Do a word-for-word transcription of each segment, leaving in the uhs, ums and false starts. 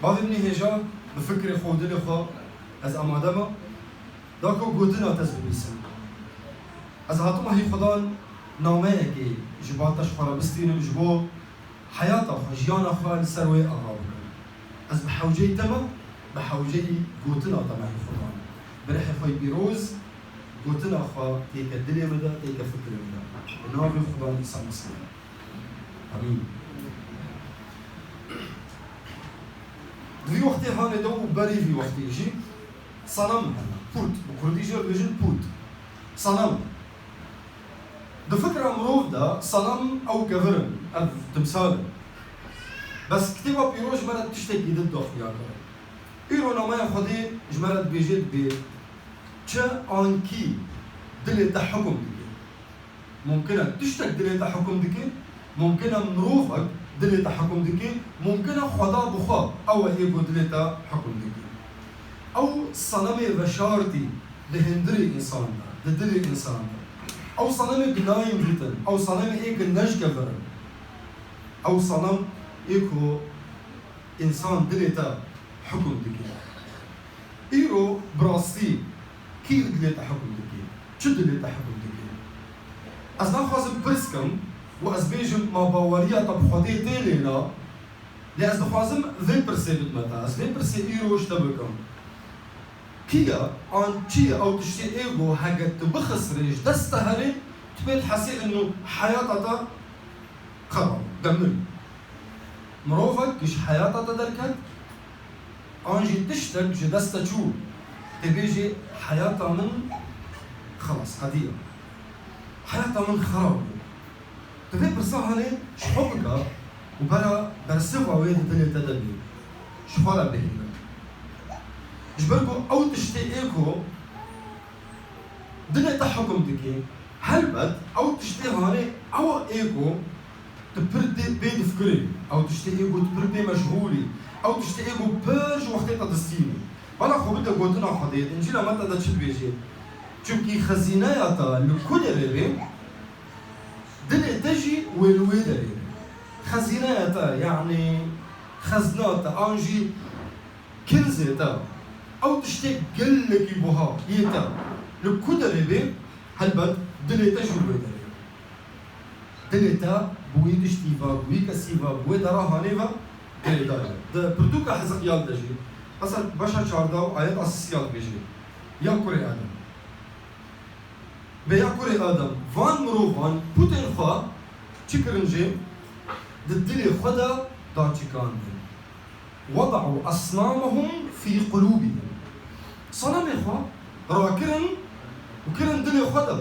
Bavê min ê hêja bi fikrê xwe û dilê xwe ez amade me, da ku gotina te ez bibîsim. Ez hatime hî Xudan nameyekê ji ba te ji xwe re bistînim, ji bo heyata xwe, jiyana xwe li ser wê ava bikim. Ez bi hewceyî te me, bi hewceyî gotina te me hî Xudan. Bi rihê xwe yî pîroz, gotina xwe têke dilê min de, têke fikrê min de. Bi navê Xudan Îsa Mesîh. Amîn. Di vî wextê hanê de û berî vî wextê jî sanam hene. Pût. Bi kurdî jî dibêjin pût. Sanam. Di fikra mirov de sanam ew kevir in, ev timsal in. Bes Kitêba Pîroz ji me re tiştekî din dixuya kir. Îro nameya Xwedê ji me re dibêje, dibê çi an kî dilê te hukum dike. Mumkin e tiştek dilê te hukum dike, mumkin e mirovek dilê te hukum dike, mumkin e Xweda bi xwe, ew e ê ku dilê te hukum dike. Ew senemê veşartî di hundirê însan de, di dilê însan de. Ew senemê ku nayên dîtin, ew senemê ê ku ne ji kevir in. Ew senem ê ku însan dilê te hukum dike. Îro bi rastî kî dilê te hukum dike? Çi dilê te hukum dike? Ez naxwazim pirs kim û ez bêjim ma baweriya te bi Xwedê tê lê na, lê ez dixwazim vê pirsê bidime te. Ez vê pirsê îro ji te bikim. Kî ye an çi ye ew tiştê ê ku heke tu bixisirê ji dest te herê, tu pê dihesê inu heyata te xera, demir. Mirovek ji heyata te derket, an jî tiştek ji dest te çû, tê bêjê heyata min xelas, qediya. Heyata min xera bû. Tu vê pirsa hanê ji xwe bike û bera bersiva wê di dilê te de bî. Ji xwe re bihîne. Ji ber ku ew tiştê ê ku dilê te hukum dike. Helbet ew tiştê hanê ew ê ku tu pir dê-, pê difikirî. Ew tiştê ê ku tu pir pê meşxûl î. Ew tiştê ê ku pir ji wextê te distînî. Bala xwe bide gotina Xwedê. Di Încîla me te de çi dibêje? Çimkî xezîneya te li ku derê be, dilê te jî wê li wê derê be. Xezîneya te, yanî xezna te, an jî kinzê te, ew tiştê gelekî buha yê te li ku derê bê, helbet dilê te jî wê derê. Dilê te bi wî tiştî ve, bi wî kesî ve, bi wê dera hanê ve girêdar e. Di pirtûka Hezeqiyal de jî, mesela beşa çardeh û ayeta sisiya dibêje, ya kurê Adem. Bê ya kurê Adem, van mirovan pûtên xwe çi kirin jê? Di dilê xwe de daçikandin. وَضَعُوا أَصْنَامَهُمْ فِي قُلُوبِهِمْ. Sanamê xwe rakirin û kirin dilê xwe de.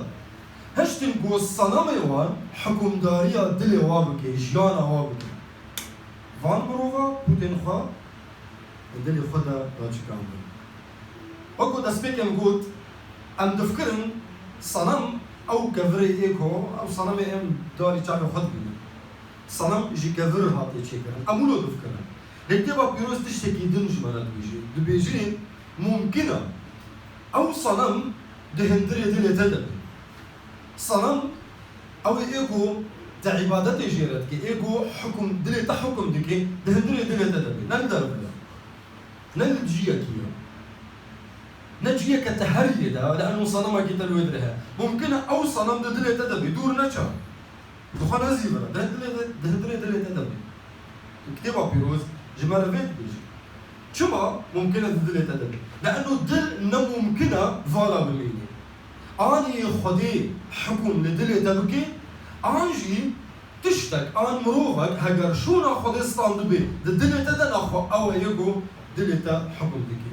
Hiştin ku sanamê wan hikûmdariya dilê wa bike, jiyana wa bike. Van mirova pûtên xwe di dilê xwe de daçikandin. Wek ku destpêkê min got, em difikirin sanam ew kevirê ê ku ew sanamê em darî çavê xwe dibînin. Sanam ji kevir hatiye çêkirin. Em wilo difikirin. Lê Kitêba Pîroz tiştekî din ji me re dibêje. Dibêje, mumkin e ew sanam di hundirê dilê te de be. Sanam ew ê ku te îbadetê jê re dikî, ê ku hukum, dilê te hukum dikî, di hundirê dilê te de be. Ne li derve ye. Ne li ciyekî ye. Ne ciyeke te heriyê de, li eno sanamekî te li wê dirê heye. Mumkin e ew sanam di dilê te de be, dûr neçe. Bi xwe nezîvire, di dilê de, di hundirê dilê te de be. Kitêba Pîroz ji me re vê dibêje. Çima mumkin e di dilê te de be? Li eno dil ne mumkin e vala bimîne. Anî Xwedê hikûm li dilê te bike, an jî tiştek an mirovek heger şûna Xwedê standibe di dilê te de, naxwe ew e yê ku dilê te hikûm dike.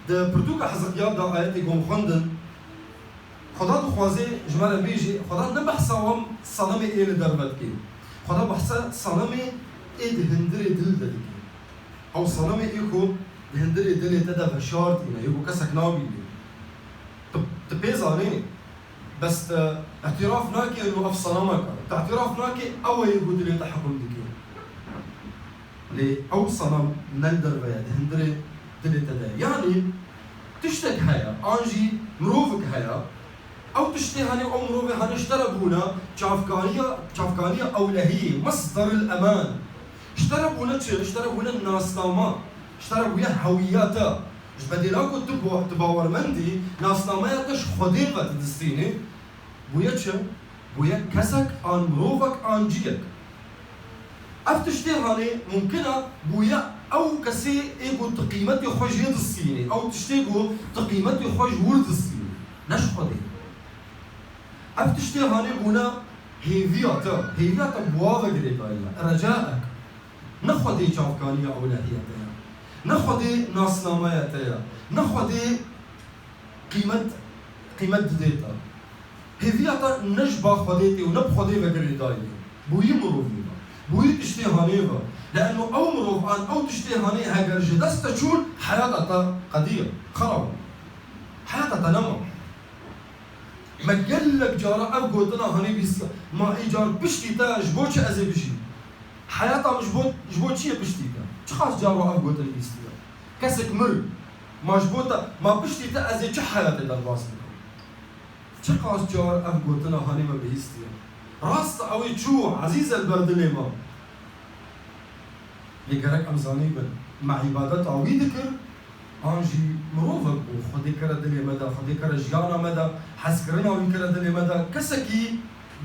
Di pirtûka Hezeqiyal de ayetê ku em xwendin, Xweda dixwaze ji me re bêje, Xweda ne behsa wan sanamê ê li derve dike. Xweda behsa sanamê ê di hundirê dil de dike. Ew sanamê ê ku di hundirê dilê te de veşartîne, yê ku kesek nabîne. Tu, tu pê zanê, bes te îtiraf nake û ev sanamek e. Te îtiraf nake ew e yê ku dilê te hikûm dike. Lê ew sanam ne li derve ye, di hundirê dilê te de ye. Yanî tiştek heye, an jî mirovek heye, ew tiştê hanê, ew mirovê hanê ji te re bûne çavkaniya, çavkaniya ewlehiyê, mesderil eman. Ji te re bûne çi? Ji te re bûne nasnama. Ji te re bûye hewîya te. Ji bedêla ku tu bo-, tu bawermend î, nasnameya te ji Xwedê ve tu distînî. Bûye çi? Bûye kesek an mirovek an ciyek. Ev tiştê hanê mumkin e bûye ew kesê ê ku tu qîmetê xwe jê distînî, ew tiştê ku tu qîmetê xwe ji wir distînî, ne ji Xwedê. Ev tiştê hanê bûne hêviya te, hêviya te bi wa ve girêdayî ye, recaek. Ne Xwedê çavkaniya ewlehiya te ye, ne Xwedê nasnameya te ye, ne Xwedê qîmet, qîmet didê te. Hêviya te ne ji ba Xwedê tê û ne bi Xwedê ve girêdayî ye. Bûyî mirovî ve. Bûyî tiştê hanê ve. Leeno ew mirov an ew tiştê hanê heger ji dest te çûn, heyata te qediya, xerab. Heyata te nema. Me gelek cara ev gotina hanê bîstiye. Ma îcar piştî te ji bo çi ez ê bijîm? Heyata min ji bo, ji bo çi ye piştî te? Çiqas car we ev gotin bîstiye? Kesek mir, ma ji bo te, ma piştî te ez ê çi heyatê derbas bikim? Çiqas car ev gotina hanê me bihîstiye. Rast e, ew ê çû, ezîz e li ber dilê me. Lê gerek em zanîbin, me îbadeta wî dikir, an jî mirovek bû, Xwedê kire dilê me de, Xwedê kire jiyana me de, hezkirina wî kire dilê me de, kesekî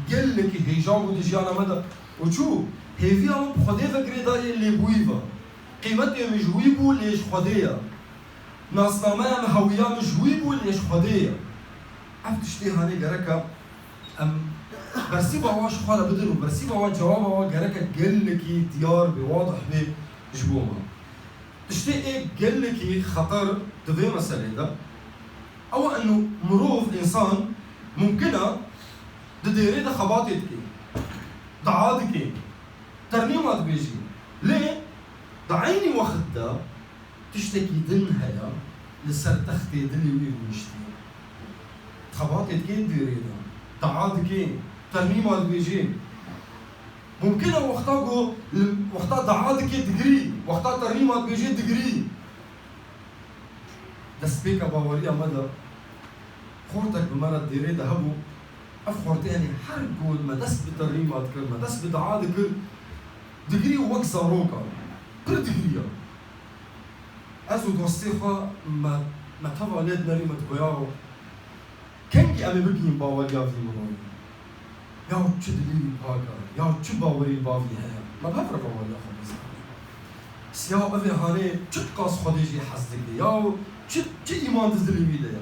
gelekî hêja bû di jiyana me de û çû, hêviya min bi Xwedê ve girêdayê lê bûyî ve. Qîmetê min ji wî bû lê ji Xwedê ye. Nasnameya min, hewîya min ji wî bû lê ji Xwedê ye. Ev tiştê hanê gereke em bersîva wan ji xwe re bidin û bersîva wan, cewaba wan gereke gelekî diyar bê, wadih bê ji bo me. Tiştê ê gelekî xeter di vê meselê de ew e, eno mirov, însan mumkin e di dêrê de xebatê dike, dua dike, ternîma dibêjî. Lê di eynî wext de tiştekî din heye li ser textê dilê wî rûniştiye. Xebatê dike dêrê de, dua dike, ternîma dibêjê. Mumkin e wexta ku li, wexta dua dike digirî, wexta ternîma dibêjê digirî. Destpêka baweriya me de xortek bi me re dêrê de hebû. Ev xortê, yanî her ku me dest bi ternîma dikir, me dest bi dua dikir, digirî û wek zarokan pir digiriya. Ez û dostê xwe me, me teva lê dinerî, me digoya, kengî em ê bigihîn baweriya vî mirovî? Ya çi dilê wî pak e, ya çi bawerî bavî heye? Me bi hev re baweriya xwe bizanin. Ya ev ê hanê çiqas Xwedê jê hez dike, ya çi, çi îman di dilê wî de ye?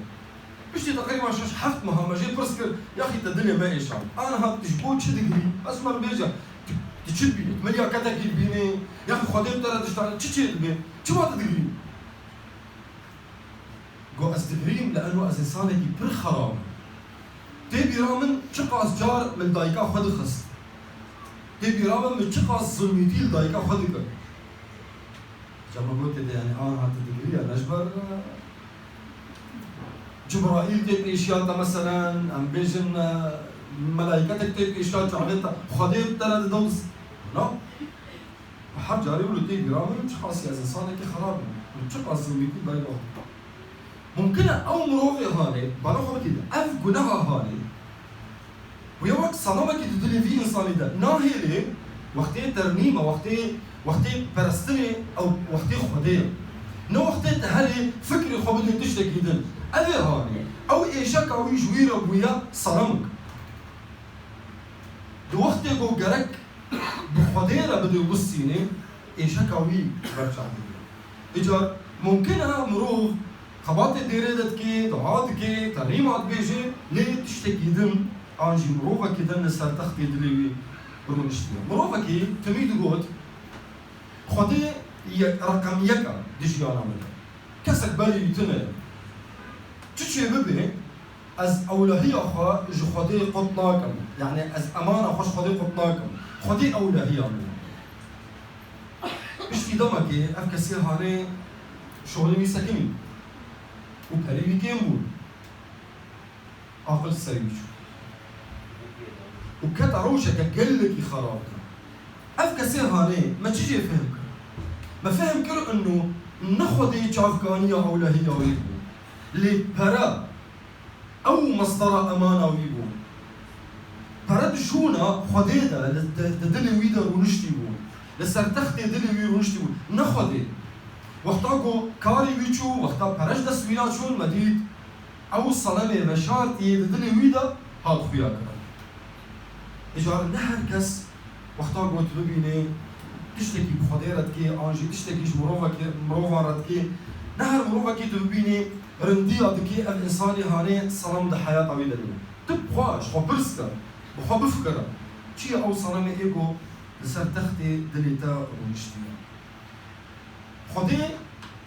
Piştî teqrîben şeş heft meha me jê pirs kir, yaxî te dilê me êşand. Aniha tu ji bo çi digirî? Ez ji me re bêje, tu, tu çi dibînî? Tu milyaketekî dibînî? Yaxî Xwedê bi te re diştane? Çi çê dibe? Çima tu digirî? Got, ez digirîm, li eno ez însanekî pir xerab im. Tê bîra min çiqas car min li dayika xwe dixist. Tê bîra min, min çiqas zilmîtî li dayika xwe dikir. Ca min gotê de, yanî, aniha tu digirî ya, ne ji ber, e, Cibraîl tê pêşiya te, meselen, em bêjin, e, melaîketek tê pêşiya çavê te, Xwedê bi te re dide û dis-, na. Her carê wilo tê bîra min, çiqas ez însanekî xerab im, min çiqas zilmîtî dayika xwe. Mumkin e ew mirovê hanê, bala xwe bikî, ev guneha hanê, wê wek sanamekî di dilê vî însanî de nahêlê, wextê ternîma, wextê, wextê perestinê, ew wextê Xwedê ye. Ne wextê te herê fikrê xwe bidê tiştekî din. Ev ê hanê, ew êşeka wî ji wî re bûye sanamik. Di wextê ku gerek bi Xwedê re bidê û bistînê, êşeka wî berçavdibê. Îcar mumkin e mirov xebatê dêrê de dike, dua dike, terîma dibêje, lê tiştekî din an jî mirovekî din li ser textê dilê wî rûniştiye. Mirovekî timî digot, Xwedê ye-, reqem yek e di jiyana min de. Kesek berî wî tune ye. Çi çê bibe, ez ewlehiya xwe ji Xwedê qut nakim. Yanî ez emana xwe ji Xwedê qut nakim. Xwedê ewlehiya min e. Piştî demekê ev kesê hanê şoxlê wî sekinî û perê wî kêm bûn. Aqil ser wî çû. Û keta rewşeke gelekî xerab de. Ev kesê hanê me çi jê fehm kir? Me fehm kir ino ne Xwedê çavkaniya ewlehiya wî bû. Lê pere ew mesdera emana wî bû. Pere di şûna Xwedê de, li, di, di dilê wî de rûniştî bû. Li ser textê dilê wî rûniştî bû. Ne Xwedê. Wexta ku karê wî çû, wexta pere ji dest wî re çûn, me dît ew senemê veşartiyê di dilê wî de hat xuya kirin. Îcar ne her kes wexta ku tu bibînê tiştekî bi Xwedê re dikê, an jî tiştekî ji mirovekê, mirovan re dikê, ne her mirovekî tu bibînî rindiya dikê, ev însanê hanê senem di heyata wî de nîne. Tu bi xwe, ji xwe pirs ke, bi xwe bifikire. Çi ye ew senemê ê ku li ser textê dilê te rûniştiye? Xwedê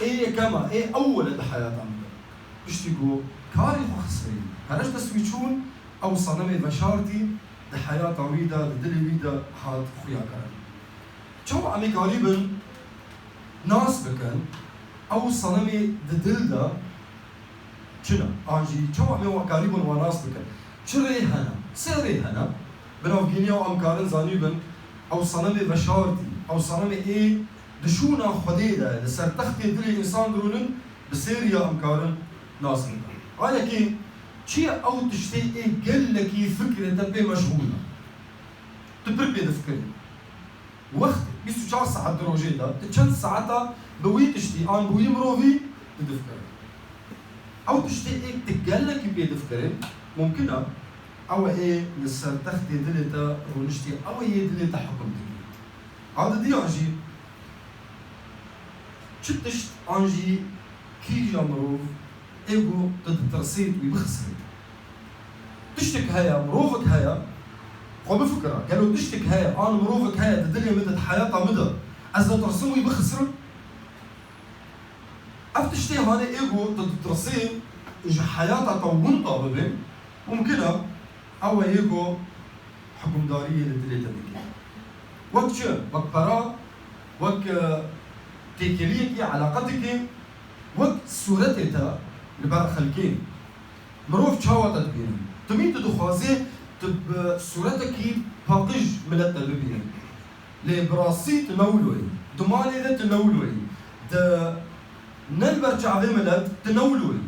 ê yekem e, ê ewil e di heyata min de. Piştî ku karê xwe xisirî, pere ji dest wî çûn, ew senemê veşartî di heyata wî de, di dilê wî de hat xuya kirin. Çawa em ê karîbin nas bikin, ew senemê di dil de çi ne? An jî çawa em ê wa karîbin wa nas bikin? Çi rê hene? Sê rê hene. Bi navgîniya em karin zanîbin, ew senemê veşartî, ew senemê ê di şûna Xwedê de, li ser textê dilê însan dirûnin, bi sê riya em karin nas bikin. A yekê, çi ye ew tiştê ê gelekî fikrê te pê meşxûl e? Tu pir pê difikirî. Wext bîst û çar saet di rojê de, tu çend saeta bi wî tiştî an bi wî mirovî tu difikirî? Ew tiştê ê tu gelekî pê difikirî, mumkin e ew ê li ser textê dilê te rûniştî, ew ê yê dilê te hukum dikî. A didiyan jî çi tişt an jî kîja mirov ê ku tu ditirsî tu wî bixisirî? Tiştek heye, mirovek heye, xwe bifikira, gelo tiştek heye, an mirovek heye di dilê min de, di heyata min de, ez ditirsim wî bixisirim? Ev tiştê hanê ê ku tu ditirsî ji heyata te winda bibe, mumkin e ew ê ku hukimdariyê li dilê te dike. Wek çi? Wek pera, wek, e, têkiliyekê, eleqeteke, wek sûretê te li ber xelkê. Mirov çawa te dibîne? Timî tu dixwazî tu bi sûretekî paqij milet te bibîne. Lê bi rastî tu ne wilo yî. Di malê de tu ne wilo yî. Di ne li ber çavê milet tu ne wilo yî.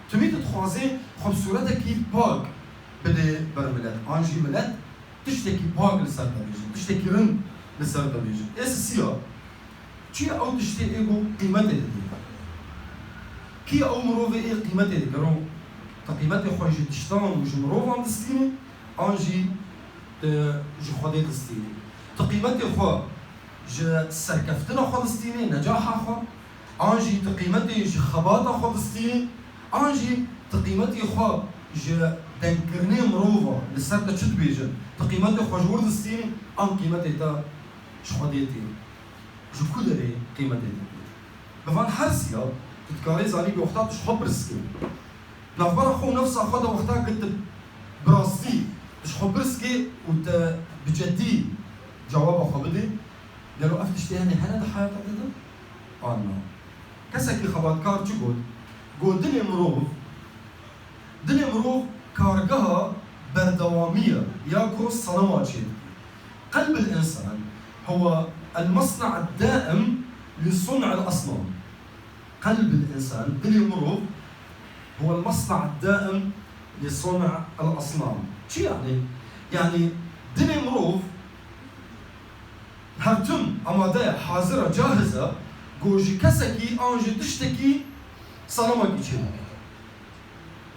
Timî tu dixwazî xwe bi sûretekî pak bidê ber milet. An jî milet tiştekî pak li ser te bêjin, tiştekî rind li ser te bêjin. Ê sisiya, çi ye ew tiştê ê ku qîmetê didê? Kî ye ew mirovê ê qîmetê dide? Gero te qîmetê xwe ji tiştan û ji mirovan distînî, an jî, e, ji Xwedê distînî? Tu qîmetê xwe ji serkeftina xwe distînî, necaha xwe? An jî tu qîmetê ji xebata xwe distînî, an jî tu qîmetê xwe ji dengkirinê mirova li ser te çi dibêjin, tu qîmetê xwe ji wir distînî, an qîmetê te ji Xwedê tê? Ji ku derê qîmetê te tê? Bi van her siya tu dikarî zanî ku wexta tu ji xwe pirs kê. Navbera xwe û nefsa xwe de wexta ku tu bi rastî tu ji xwe pirs kê û te bi ceddî cewaba xwe bidê, gelo ev tiştê hene hene di heyata te de? An na. Kesekî xebatkar çi got? Got, dilê mirov, dilê mirov kargeha berdewamî ye ya ku senema çêdike. Qelbil însan huwa el-mesne'ed daim li sun'il asnam. Qelbil însan, dilê mirov, huwa el-mesne'ed daim li sun'il asnam. Çi yanî? Yanî dilê mirov her tim amade ye, hazir e, cahiz e, ku ji kesekî an ji tiştekî senemekî çêbike.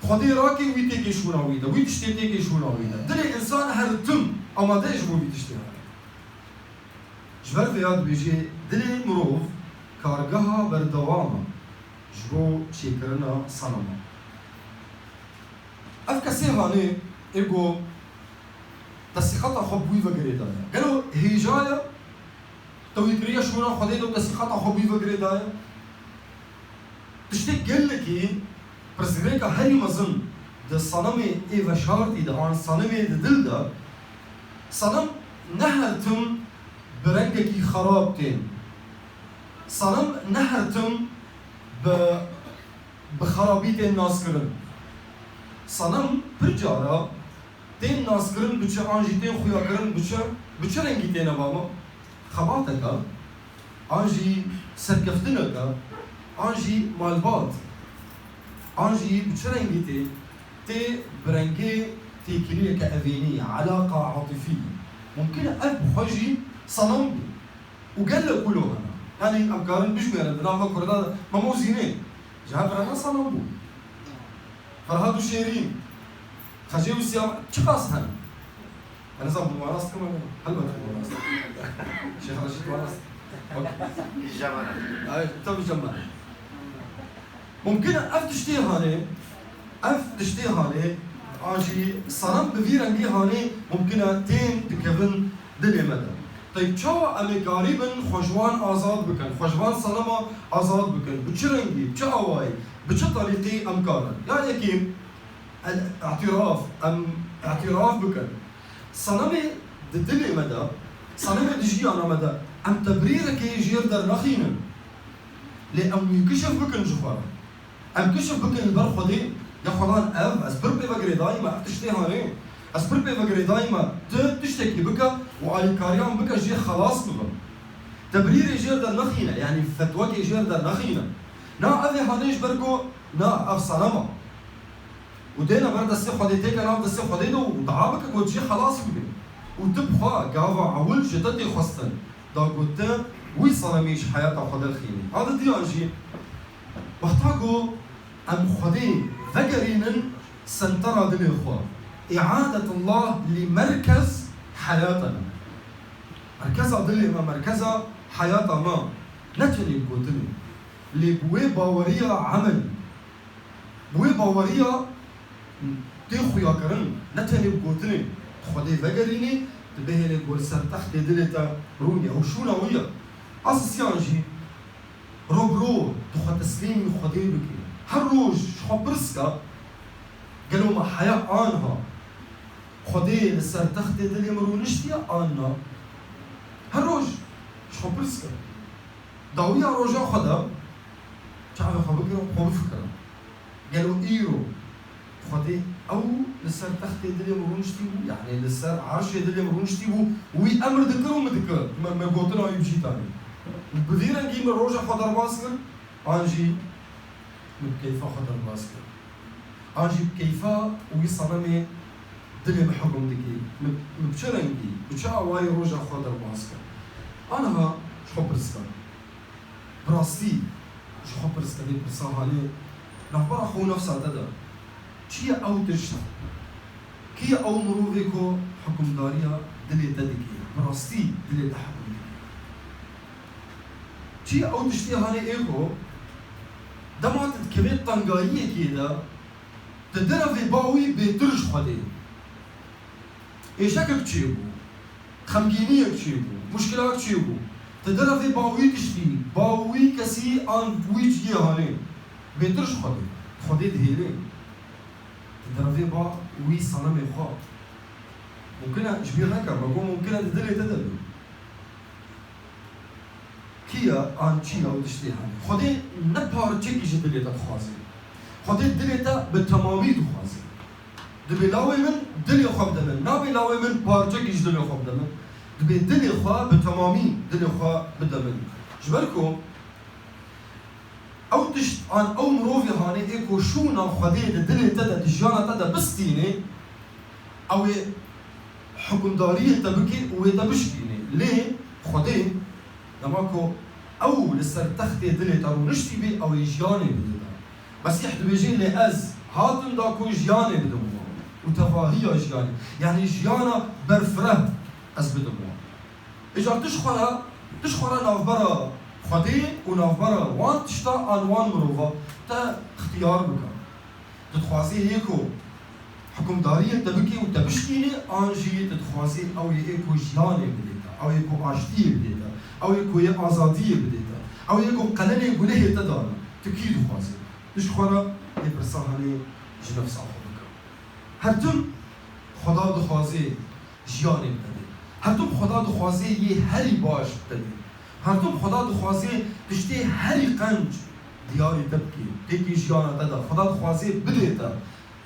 Xwedê rake wî têkê şûna wî de, wî tiştê têkê şûna wî de. Dilê însan her tim amade ye ji bo vî tiştê hene. Ji ber vê ya dibêje, dilê mirov kargeha berdewam e ji bo çêkirina senema. Ev kesê hanê ê ku tesîqata xwe bi wî ve girêdaye. Gelo hêja ye? Te wî kiriye şûna Xwedê de û tesîqata xwe bi wî ve girêdaye? Tiştê gelekî pirsgirêka herî mezin di senemê ê veşartî de an senemê di dil de, senem ne her tim bi rengekî xerab tên. Senem ne her tim bi, bi xerabî tên naskirin. Senem pir cara tên naskirin bi çi an jî tên xuyakirin bi çi, bi çi rengî têne bama? Xebateke, an jî serkeftineke, an jî malbat, an jî bi çi rengî tê, tê bi rengê têkiliyeke evînî, elaqa atifî. Mumkin e ev bi xwe jî senem bî. Û gelek wilo hene. Yanî em karin bijmêrin, di nav me Kurdan de Memo Zînê. Ji hev re ne Sanam bû. Ferhad û Şêrîn. Xecê û Siyam, çiqas hene. Ez nizanim tu wan rast dikim, helbet tu wan rast dikim. Şêx Reşîd wan rast dikim. Okey. Jemana. Ay, tabii jemana. Mumkin e ev tiştê hanê, ev tiştê hanê, an jî Sanam bi vî rengî hanê, mumkin e tên dikevin dilê me de. Tey çawa em ê karîbin xwe ji wan azad bikin, xwe ji van Sanama azad bikin? Bi çi rengî, bi çi awayî, bi çi terîqî em karin? Ya yekê, el-, îtiraf, em îtiraf bikin. Sanamê di dilê me de, Sanamê di jiyana me de, em tebrîrekê jêr dernexînin. Lê em wî kişf bikin ji xwe re. Em kişf bikin li ber Xwedê, ya Xwedan ev, ez pir pê ve girêdayî me, ev tiştê hanê. Ez pir pê ve girêdayî me, tu tiştekî bike û alîkariya min bike jê xelas bibim. Tebrîrê jêr dernexîne, yanî fetwekê jêr dernexîne. Na ev ê hanê ji ber ku, na ev Sanama. Û dêne ber destê Xwedê, têke nav destê Xwedê de û dua bike ku cî xelas bibe. Û tu bi xwe gava ewil ji te tê xwestin, da ku tu wî Sanemî ji heyata xwe derxînî. A di diyan jî, wexta ku em Xwedê vegerînin sentera dilê xwe, îadetullah lî merkez heyatena. Merkeza dilê me, merkeza heyata me, ne tenê bi gotinê, lê bi wê baweriya emel. Bi wê baweriya tê xuyakirin, ne tenê bi gotinê, tu Xwedê vegerînî, tu bihêlê ku li ser textê dilê te rûnî. Ew şûna wî ye. A sisiyan jî, ro bi ro tu xwe teslîmî Xwedê bikî. Her roj ji xwe pirs ke, gelo me heya aniha Xwedê li ser textê dilê min rûniştiye an na? Her roj ji xwe pirs ke. Dawiya roja xwe de çavê xwe bigirin, xwe bifikirin. Gelo îro Xwedê ew li ser textê dilê min rûniştî bû, yanî li ser erşê dilê min rûniştî bû, wî emr dikir û min dikir, me, me gotina wî bijîtanî. Bi vî rengî min roja xwe derbas kir, an jî min bi keyfa xwe derbas kir? An jî bi keyfa wî Senemê dilê min hukm dikî? Min, min bi çi rengî, bi çi awayî roja xwe derbas kir? Aniha ji xwe pirs ke. Bi rastî ji xwe pirs ke, vê pirsa hanê navbera xwe û nefsa te de. Çi ye ew tişt? Kî ye ew mirovê ku hukimdariya dilê te dike? Bi rastî dilê te hukum dike? Çi ye ew tiştê hanê ê ku dema tu dikevê tengayiyekê de, tu derevê ba wî bêtir ji Xwedê? Êşekek çêbû, xemgîniyek çêbû, muşkilak çêbû. Tu derevê ba wî tiştî, ba wî kesî an wî cihê hanê bêtir ji Xwedê, Xwedê dihêlê. Tu derevê ba wî senemê xwe. Mumkin e ji bîr neke, me got mumkin e di dilê te de be. Kî ye an çi ye ew tiştê hene? Xwedê ne parçekî ji dilê te dixwaze. Xwedê dilê te bi temamî dixwaze. Dibê lawê min dilê xwe bide min. Nabê lawê min parçekî ji dilê xwe bide min. Dibê dilê xwe bi temamî dilê xwe bide min. Ji ber ku ew tişt an ew mirovê hanê ê ku şûna Xwedê di dilê te de, di jiyana te de bistînê, ew ê hukimdariyê te bikê û wê te bişkînê. Lê Xwedê, dema ku ew li ser textê dilê te rûniştî bê, ew ê jiyanê bidê te. Mesîh dibêje, lê ez hatim da ku jiyanê bidim wan û tevahiya jiyanê, yanî jiyana berfireh ez bidim wan. Îcar tu ji xwe re, tu ji xwe re navbera Xwedê û navbera wan tişta an wan mirova te ixtiyar bike. Tu dixwazî yê ku hukimdariyê te bikê û te bişkînê, an jî tu dixwazî ew yê ê ku jiyanê bidê te, ew yê ku aştiyê bidê te, ew yê ku yê azadiyê bidê te, ew yê ku qelenê gunehê te dane? Tu kî dixwazî? Tu ji xwe re yê pirsa hanê ji nefsa xwe bike. Her tim Xweda dixwazê jiyanê bide dê. Her tim Xweda dixwazê yê herî baş bide dê. Her tim Xweda dixwazê tiştê herî qenc diyarî te bikê, têkê jiyana te de. Xweda dixwazê bidê te,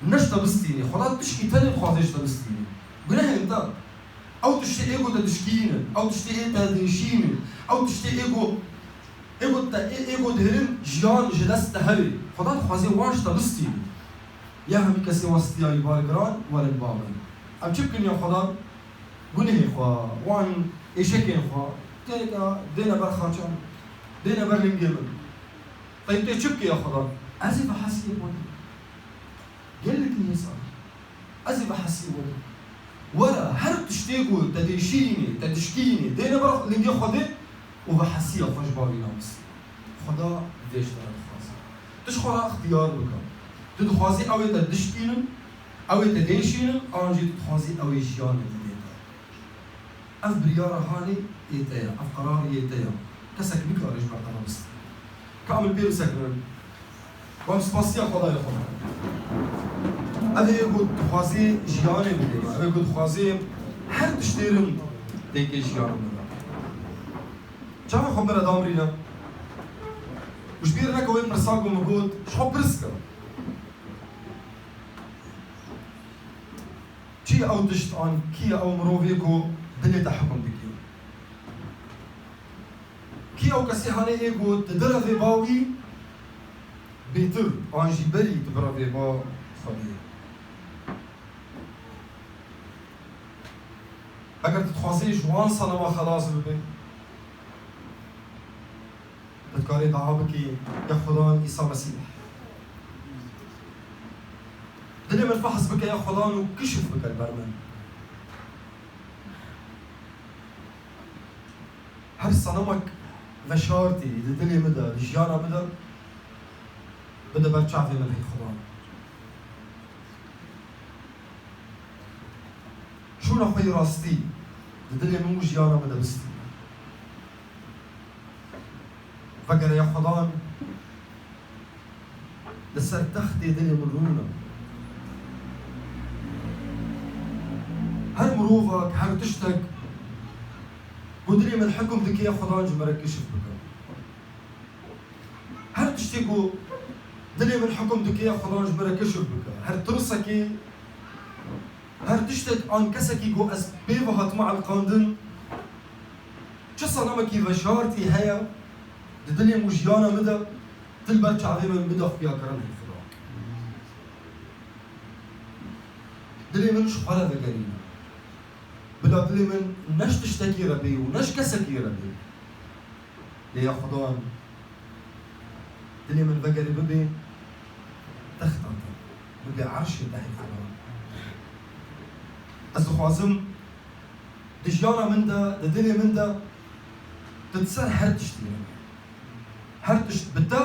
ne ji te bistînê. Xweda tişkî tenê dixwazê ji te bistînê. Gunehên te. Ew tiştê ê ku te dişkînin, ew tiştê ê te dêşînin, ew tiştê ê ku Ê ku te, ê, ê ku dihêlin jiyan ji dest te herê. Xweda dixwazê wan ji te bistînin. Ya hemî kesê westiya wî bar giran werin ba min. Em çi bikin ya Xweda? Gunehê xwe, wan êşekên xwe, Dêne ber xaçan, dêne ber lingê min. Qey tê çi bike ya Xweda? Ez ê vehesiyê xwe de. Gelek nihêsan. Ez ê vehesiyê xwe de. Were, her tiştê ku te dêşînê, te dişkînê, dêne ber lingê Xwedê û vehesiya xwe ji bavî nabistî. Xweda vê ji te re dixwaze. Tu ji xwe re ixtiyar bike. Tu dixwazî ew ê te dişkînin, ew ê te dêşînin, an jî tu dixwazî ew ê jiyanê te dê te. Ev biryara hanê yê te ye, ev qerarê yê te ye. Kesek nikare ji ber te re bistîne. Ka em li pê bisekinin. Wan spasiya Xwedayê xwe. Ev ê ku dixwazê jiyanê bidê, ev ê ku dixwazê her tiştê rin dengê jiyana bide. Çawa xwe bire damrîne? Û ji bîr neke wê pirsa ku min got, ji xwe pirs ke. Çi ye ew tişt an kî ye ew mirovê ku dilê te hukm dike? Kî ew kesê hanê ê ku tu dire vê ba wî bêtir an jî berî tu bire vê ba Xwedê? Eger tu dixwazî ji wan sanema xelas bibî, tu dikarî dua bikî, ya Xudan Îsa Mesîh. Dilê min fehs bike ya Xudan û kişf bike li ber min. Her sanemek veşartî di dilê min de, di jiyana min de, bide ber çavê min hey Xudan. Şûna xwe yê rastî di dilê min û jiyana min de bistîne. Vegere ya Xudan li ser textê dilê min rûne. Her mirovek, her tiştek ku dilê min hukm dike, ya Xudan ji min re kişf bike. Her tiştê ku dilê min hukm dike, ya Xudan ji min re kişf bike. Her tirsekê, her tiştek an kesekî ku ez pê ve hatime elqandin, çi sanemekî veşartî heye di dilê min û jiyana min de, tu li ber çavê min bide xuyakirin hey Xuda. Dilê min ji xwe re vegerîne. Bila dilê min ne ji tiştekî re bê û ne ji kesekî re bê. Lê ya Xudan, dilê min vegerê bibe texta te, bibe erşê te hey Xudan. Ez dixwazim di jiyana min de, di dilê min de, tu di ser her tiştî re be. Her tişt bi te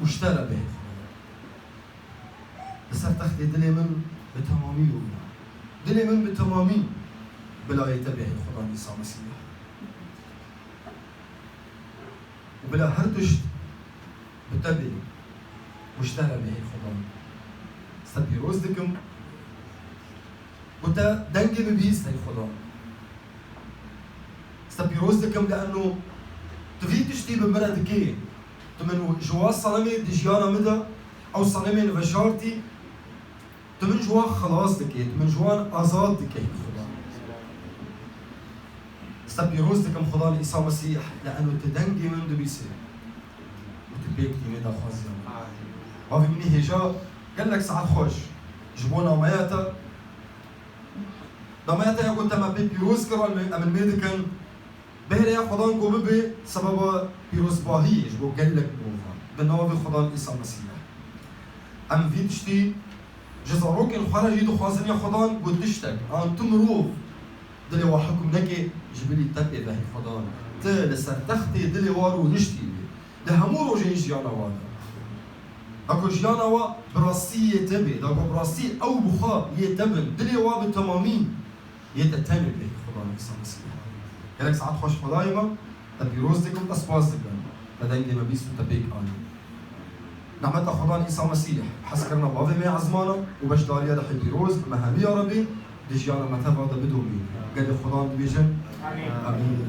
û ji te re be hey Xudan. Li ser textê dilê min bi temamî rûne. Dilê min bi temamî bi layê te bê hey Xudan Îsa Mesîh. Û bila her tişt bi te bê û ji te re bê hey Xudan. Ez te pîroz dikim. Û te dengê min bihîst hey Xudan. Ez te pîroz dikim li eno tu vî tiştî bi min re dikê. Tu min ji wa sanemê di jiyana min de, ew sanemên veşartî, tu min ji wan xelas dikê, tu min ji wan azad dikê, Xuda. Ez te pîroz dikim, Xudan Îsa Mesîh, li eno tu dengê min dibîsê û tu pêk tînê daxwaziya min. Bavê min hêja gelek saet xweş ji bo nameya te. Nameya te ya ku te me pê pîroz kir, em, em mê dikin. Bêhre ya Xudan ku bibe sebeba pîrozbahiyê ji bo gelek mirovan. Bi navê Xudan Îsa Mesîh. Em vî tiştî ji zarokên xwe re jî dixwazin ya Xudan ku tiştek an tu mirov dilê wa hukm neke, ji bilî te pê ve hey Xudan. Tu li ser textê dilê wa rûniştî bî. Di hemû rojên jiyana wa de. Da ku jiyana wa bi rastî yê te bê, da ku bi rastî ew bi xwe yê te bin, dilê wa bi temamî yê te tenê bê, Xudan Îsa Mesîh. Gelek saet xweş Xwedayê me, te pîroz dikim, te spas dikim. Te dengê me bîst û te pêk anî. Nehmeta Xudan Îsa Mesîh, hezkirina bavê me ya ezmana û beşdariya Rihê Pîroz, me hemiya re bê, di jiyana me teva de bidomî. Gelê Xudan dibêjin, Amîn. Amîn.